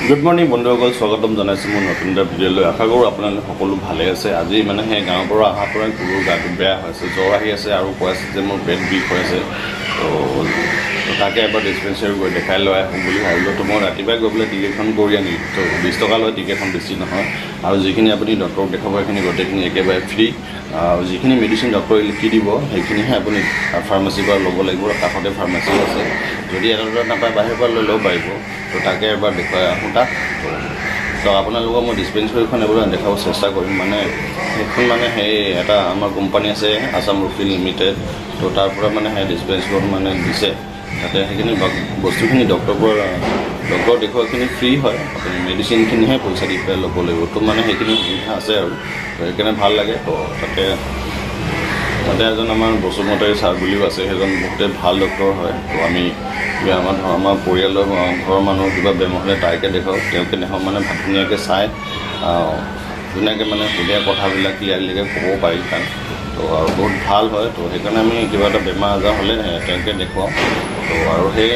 Good morning বন্ধুসকল, স্বাগতম জনাইছোঁ মোৰ নতুন এটা ভিডিঅ'লৈ। আশা কৰোঁ আপোনালোক সকলো ভালে আছে। আজি মানে সেই গাঁৱৰ পৰা অহাৰ পৰাই গৰুৰ গাটো বেয়া হৈ আছে, জ্বৰ আহি আছে আৰু কৈ আছে যে মোৰ পেট বিষ হৈ আছে। তো তাকে এবাৰ ডিছপেঞ্চেৰী গৈ দেখাই লৈ আহোঁ বুলি ভাবিলোঁ। তো মই ৰাতিপুৱাই গৈ পেলাই টিকেটখন কৰি আনিলোঁ। তো 20 টকা লয় টিকেটখন, বেছি নহয়। আৰু যিখিনি আপুনি ডক্টৰক দেখাব সেইখিনি গোটেইখিনি একেবাৰে ফ্ৰী। আৰু যিখিনি মেডিচিন ডক্টৰে লিখি দিব সেইখিনিহে আপুনি ফাৰ্মাচীৰ পৰা ল'ব লাগিব। কাষতে ফাৰ্মাচীও আছে, যদি এটা দুটা নাপায় বাহিৰৰ পৰা লৈ ল'ব পাৰিব। তো তাকে এবাৰ দেখুৱাই আহোঁ তাক। তো আপোনালোকক মই ডিছপেঞ্চেৰীখন এবাৰ দেখাব চেষ্টা কৰিম। মানে সেইখন মানে সেই এটা আমাৰ কোম্পানী আছে আছাম ৰুফিল লিমিটেড, তো তাৰ পৰা মানে সেই ডিছপেঞ্চখন মানে দিছে। তাতে সেইখিনি বস্তুখিনি ডক্টৰৰ পৰা ডক্টৰ দেখুওৱাখিনি ফ্ৰী হয়, আপুনি মেডিচিনখিনিহে পইচা দি পেলাই ল'ব লাগিব। তো মানে সেইখিনি সুবিধা আছে আৰু, তো সেইকাৰণে ভাল লাগে। তো তাতে তাতে এজন আমাৰ বসুমতাৰী ছাৰ বুলিও আছে, সেইজন বহুতেই ভাল ডক্টৰ হয়। তো আমি কিবা আমাৰ ধৰ আমাৰ পৰিয়ালৰ ঘৰৰ মানুহৰ কিবা বেমাৰ হ'লে তাইকে দেখুৱাওঁ, তেওঁকে দেখাওঁ। মানে ধুনীয়াকৈ চাই, ধুনীয়াকৈ মানে সোধে, কথাবিলাক ক্লিয়াৰলিকৈ ক'ব পাৰি তাত। তো আৰু বহুত ভাল হয়। তো সেইকাৰণে আমি কিবা এটা বেমাৰ আজাৰ হ'লে তেওঁকে দেখুৱাওঁ। তো আৰু সেই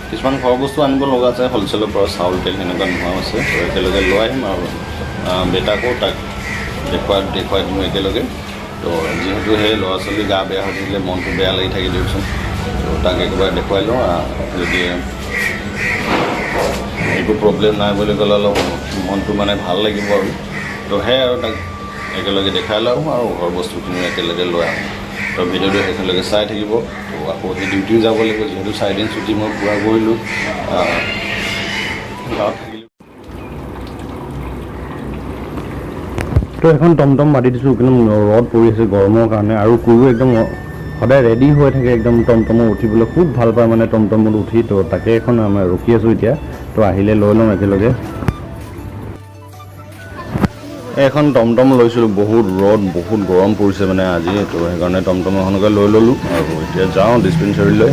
কিছুমান ঘৰৰ বস্তু আনিব লগা আছে হ'লচেলৰ পৰা, চাউল তেল সেনেকুৱা নোহোৱা আছে। তো একেলগে লৈ আহিম আৰু বেটাকো তাক দেখুৱাই দিওঁ একেলগে। তো যিহেতু সেই ল'ৰা ছোৱালী গা বেয়া হৈ থাকিলে মনটো বেয়া লাগি থাকে দিয়কচোন, তো তাক একেবাৰে দেখুৱাই লওঁ। যদি একো প্ৰব্লেম নাই বুলি ক'লে অলপ মনটো মানে ভাল লাগিব আৰু। তো সেয়াই আৰু তাক একেলগে দেখাই লওঁ আৰু ঘৰৰ বস্তুখিনিও একেলগে লৈ আহোঁ। তো ভিডিঅ'টো শেষলৈকে চাই থাকিব। তো আকৌ সেই ডিউটিও যাব লাগিব, যিহেতু 4 দিন ছুটি মই পূৰা কৰিলোঁ গাঁৱত থাকিলোঁ। তো এখন টমটম মাতি দিছোঁ, একদম ৰ'দ পৰি আছে গৰমৰ কাৰণে। আৰু কুৰু একদম সদায় ৰেডি হৈ থাকে একদম টমটমত উঠিবলৈ, খুব ভাল পায় মানে টমটমত উঠি। তো তাকে এখন আমাৰ ৰখি আছোঁ এতিয়া, তো আহিলে লৈ ল'ম একেলগে। এখন টমটম লৈছিলোঁ, বহুত ৰ'দ বহুত গৰম পৰিছে মানে আজি, তো সেইকাৰণে টমটম এখনকে লৈ ল'লোঁ আৰু এতিয়া যাওঁ ডিছপেঞ্চেৰীলৈ।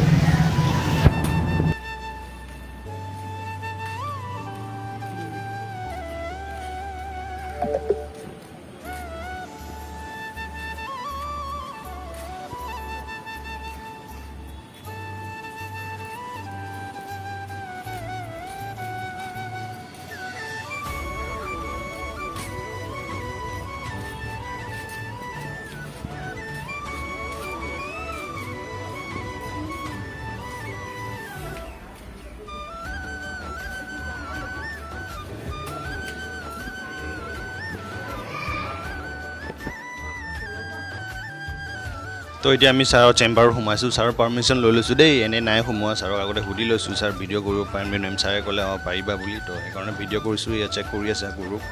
তো এতিয়া আমি ছাৰৰ চেম্বাৰত সোমাইছোঁ, ছাৰৰ পাৰ্মিশ্যন লৈ লৈছোঁ দেই, এনেই নাই সোমোৱা। ছাৰক আগতে সুধি লৈছোঁ, ছাৰ ভিডিঅ' কৰিব পাৰিম নে নোৱাৰিম? ছাৰে ক'লে অঁ পাৰিবা বুলি, তো সেইকাৰণে ভিডিঅ' কৰিছোঁ। ইয়াত চেক কৰি আছে গৰুক।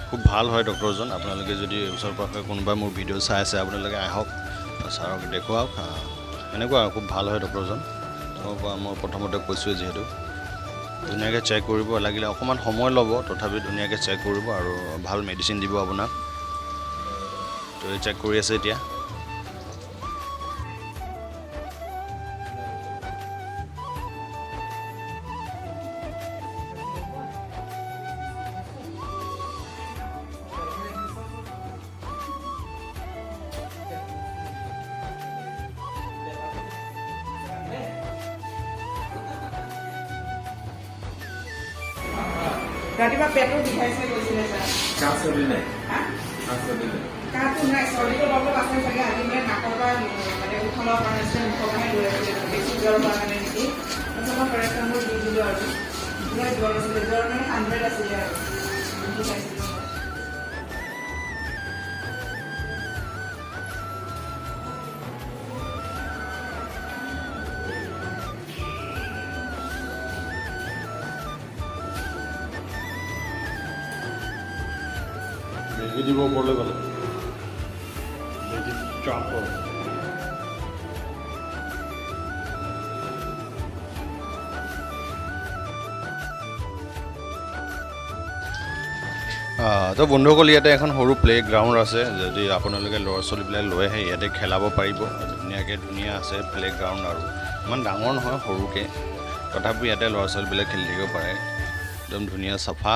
খুব ভাল হয় ডক্টৰজন। আপোনালোকে যদি ওচৰ পাজৰে কোনোবাই মোৰ ভিডিঅ' চাই আছে, আপোনালোকে আহক, ছাৰক দেখুৱাওক। এনেকুৱা আৰু খুব ভাল হয় ডক্টৰজন। তো মই প্ৰথমতে কৈছোঁৱেই যিহেতু ধুনীয়াকৈ চেক কৰিব, লাগিলে অকণমান সময় ল'ব, তথাপি ধুনীয়াকৈ চেক কৰিব আৰু ভাল মেডিচিন দিব আপোনাক। তো চেক কৰি আছে এতিয়া। ৰাতিপুৱা পেটো বিষাইছে কৈছিলে ছাৰ। কাহ চৰ্দি নাই? হা? কাহ চৰ্দি নাই? কাহটো নাই, চৰ্দিটো অলপ অলপ আছে চাগে। আজি মানে নাকৰ পৰা মানে উশাহ ল'ব পৰা নাছিলে, মুখৰ পৰাহে লৈ আছিলে, বেছি জ্বৰ হোৱা কাৰণে নেকি। তাৰপিছত মই পেৰাচিটামল দি দিলোঁ আৰু পুৰা জ্বৰ আছিলে, জ্বৰ মানে 100 আছিলে আৰু বিষাইছিলোঁ মই। বেজি দিব ওপৰলৈ গ'লে বেজি চাপ। তো বন্ধুসকল, ইয়াতে এখন সৰু প্লে গ্ৰাউণ্ড আছে, যদি আপোনালোকে ল'ৰা ছোৱালীবিলাক লৈ আহে ইয়াতে খেলাব পাৰিব ধুনীয়াকৈ। ধুনীয়া আছে প্লে গ্ৰাউণ্ড আৰু ইমান ডাঙৰ নহয়, সৰুকৈ, তথাপিও ইয়াতে ল'ৰা ছোৱালীবিলাক খেলি থাকিব পাৰে, একদম ধুনীয়া চাফা।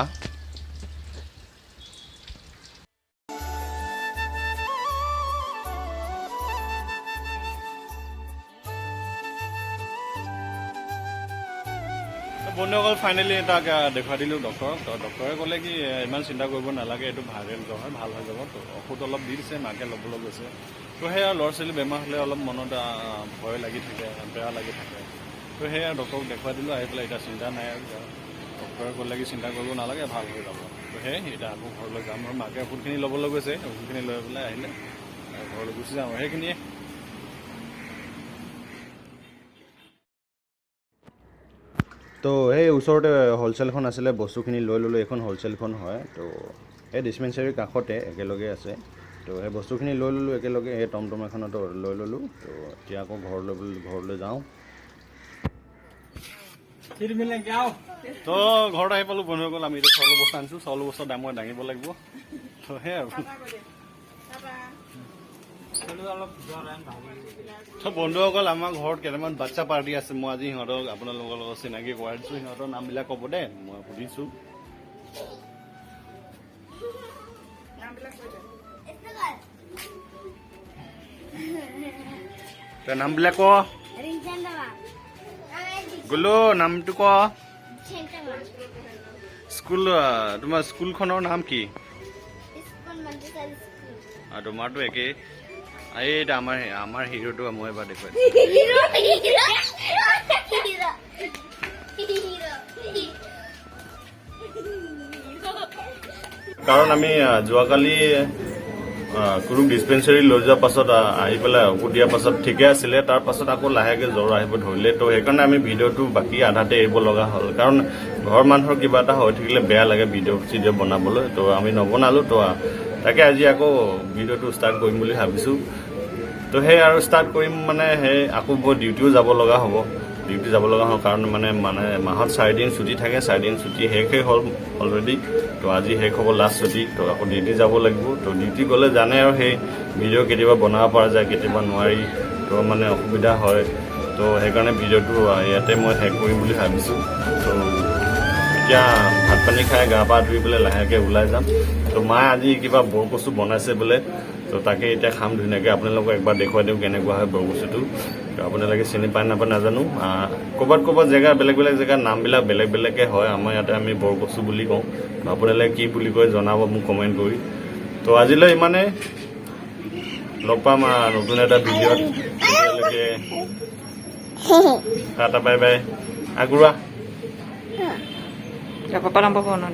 বন্ধুসকল, ফাইনেলি তাক দেখুৱাই দিলোঁ ডক্টৰক। তো ডক্টৰে ক'লে কি ইমান চিন্তা কৰিব নালাগে, এইটো ভাইৰেল জ্বৰ হয়, ভাল হৈ যাব। তো ঔষধ অলপ দি দিছে, মাকে ল'বলৈ গৈছে। তো সেয়া, ল'ৰা ছোৱালী বেমাৰ হ'লে অলপ মনত ভয় লাগি থাকে, বেয়া লাগি থাকে। তো সেয়া, ডক্টৰক দেখুৱাই দিলোঁ আহি পেলাই। এতিয়া চিন্তা নাই আৰু। ডক্টৰে ক'লে কি চিন্তা কৰিব নালাগে, ভাল হৈ যাব। তো সেয়াই, এতিয়া আকৌ ঘৰলৈ যাম আৰু মাকে ঔষধখিনি ল'বলৈ গৈছে। ঔষধখিনি লৈ পেলাই আহিলে ঘৰলৈ গুচি যাম আৰু, সেইখিনিয়ে। তো সেই ওচৰতে হ'লচেলখন আছিলে, বস্তুখিনি লৈ ল'লোঁ। এইখন হ'লচেলখন হয়। তো এই ডিছপেঞ্চেৰীৰ কাষতে একেলগে আছে। তো সেই বস্তুখিনি লৈ ল'লোঁ একেলগে, সেই টমটম এখনতো লৈ ল'লোঁ। তো এতিয়া আকৌ ঘৰলৈ যাওঁ। তো ঘৰত আহি পালোঁ বন্ধুসকল। আমি এতিয়া চাউলৰ বস্তা আনিছোঁ। চাউলৰ বস্তা দাম মই দাঙিব লাগিব। তো সেয়াই আৰু। টাটা। তো বন্ধুসকল, আমাৰ ঘৰত কেইটামান বাচ্চা পাৰ্টি আছে। মই আজি সিহঁতক আপোনালোকৰ লগত চিনাকি কৰাই দিছোঁ। সিহঁতৰ নামবিলাক ক'ব দে, মই সুধিছোঁ। নামবিলাক কৈ দে। তই নামবিলাক ক। গুলো, নামটো ক। স্কুল, তোমাৰ স্কুলখনৰ নাম কি? আৰু তোমাৰতো একেই। এইটো আমাৰ হিৰোটো মই এবাৰ দেখুৱাই দিছোঁ। কাৰণ আমি যোৱাকালি কুৰুক ডিছপেঞ্চেৰী লৈ যোৱাৰ পাছত, আহি পেলাই ঔষধ দিয়াৰ পাছত ঠিকে আছিলে। তাৰ পাছত আকৌ লাহেকৈ জ্বৰ আহিব ধৰিলে। তো সেইকাৰণে আমি ভিডিঅ'টো বাকী আধাতে এৰিব লগা হ'ল, কাৰণ ঘৰৰ মানুহৰ কিবা এটা হৈ থাকিলে বেয়া লাগে ভিডিঅ' চিডিঅ' বনাবলৈ। তো আমি নবনালোঁ। তো তাকে আজি আকৌ ভিডিঅ'টো ষ্টাৰ্ট কৰিম বুলি ভাবিছোঁ। তো সেই আৰু ষ্টাৰ্ট কৰিম, মানে সেই আকৌ মই ডিউটিও যাব লগা হ'ব। ডিউটি যাব লগা হ'ল কাৰণ মানে মানে মাহত 4 দিন ছুটি থাকে। 4 দিন ছুটি শেষেই হ'ল অলৰেডি। তো আজি শেষ হ'ব লাষ্ট ছুটি। তো আকৌ ডিউটি যাব লাগিব। তো ডিউটি গ'লে জানে আৰু, সেই ভিডিঅ' কেতিয়াবা বনাব পৰা যায়, কেতিয়াবা নোৱাৰি। তো মানে অসুবিধা হয়। তো সেইকাৰণে ভিডিঅ'টো ইয়াতে মই শেষ কৰিম বুলি ভাবিছোঁ। তো এতিয়া ভাত পানী খাই গা পা ধুই পেলাই লাহেকৈ ওলাই যাম। তো মায়ে আজি কিবা বৰকচু বনাইছে বোলে। তো তাকে এতিয়া খাম ধুনীয়াকৈ। আপোনালোকক একবাৰ দেখুৱাই দিওঁ কেনেকুৱা হয় বৰকচুটো। তো আপোনালোকে চিনি পায় নাপায় নাজানো। ক'ৰবাত ক'ৰবাত জেগা, বেলেগ বেলেগ জেগাত নামবিলাক বেলেগ বেলেগকৈ হয়। আমাৰ ইয়াতে আমি বৰকচু বুলি কওঁ। তো আপোনালোকে কি বুলি কয় জনাব মোক কমেণ্ট কৰি। তো আজিলৈ ইমানে। লগ পাম নতুন এটা ভিডিঅ'ত। তেতিয়ালৈকে টাটা, বাই বাই। আগৰুৱা। পাপা নাম্বাৰ ফোন।